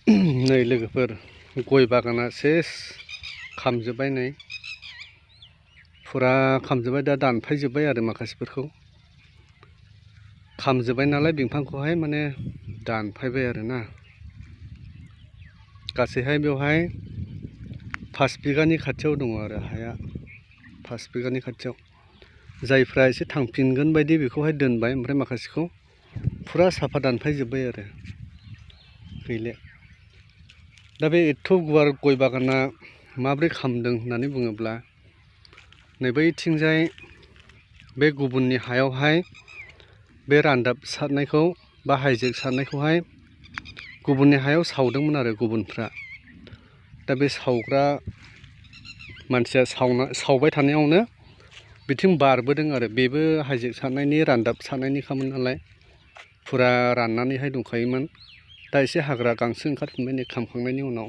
नै लोगोफोर गय बागाना सेस खामजोब्बाय नै फुरा खामजोब्बाय दा दानफायजोब्बाय आरो माखासेफोरखौ खामजोब्बाय नालाय बिफांखौहाय माने दानफायबाय आरो ना गासैहाय बेवहाय 5 बिगानि खाथियाव दङ आरो हाया 5 बिगानि खाथियाव जायफ्रा एसे थांफिनगोन बायदि बेखौहाय दोनबाय ओमफ्राय माखासेखौ फुरा साफा दानफायजोब्बाय आरो गैले दा बे एथ' गुवार गय बागाना माब्रै खामदों होननानै बुङोब्ला नै बैथिंजाय बे गुबुननि हायावहाय बे रानदाब सारनायखौ बा हाइजेक सारनायखौहाय गुबुननि हायाव सावदोंमोन आरो गुबुनफ्रा दा बे सावग्रा मानसिया सावबाय थानायावनो बिथिं बारबोदों आरो बेबो हाइजेक सारनायनि रानदाब सारनायनिखामोन नालाय फुरा राननानैहाय दंखायोमोन दा एसे हाग्रा गांसो ओंखारफिनबाय नै खामखांनायनि उनाव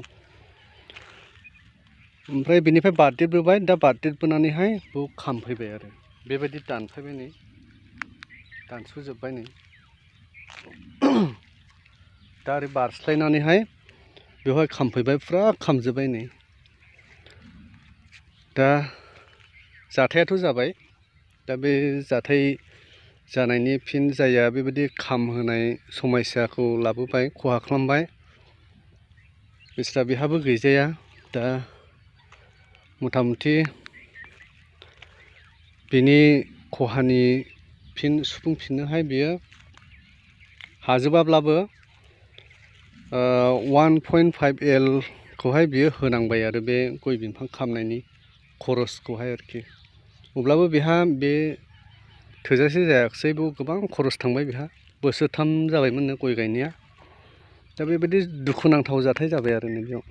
ओमफ्राय बेनिफ्राय बारदेरबोबाय दा बारदेरबोनानैहाय बेयाव खामफैबाय आरो बेबायदि दानफायबाय नै दानस'जोब्बाय नै दा ओरै बारस्लायनानैहाय बेवहाय खामफैबाय फुरा खामजोब्बाय नै दा जाथायाथ' जाबाय दा बे जाथाय जानायनि फिन जाया बेबायदि खामहोनाय समयसाखौ लाबोबाय खहा खालामबाय बिस्रा बेहाबो गैजाया दा मथा मथि बिनि खहानि फिन सुफुंफिननोहाय बियो हाजोबाब्लाबो 1.5 L खौहाय बियो होनांबाय आरो बे गय बिफां खामनायनि खरसखौहाय आरोखि अब्लाबो बेहा बे थोजासे जायाखिसै बेयाव गोबां खरस थांबाय बेहा बोसोरथाम जाबायमोननो गय गायनाया दा बेबायदि दुखुनांथाव जाथाय जाबाय आरो नैबेयाव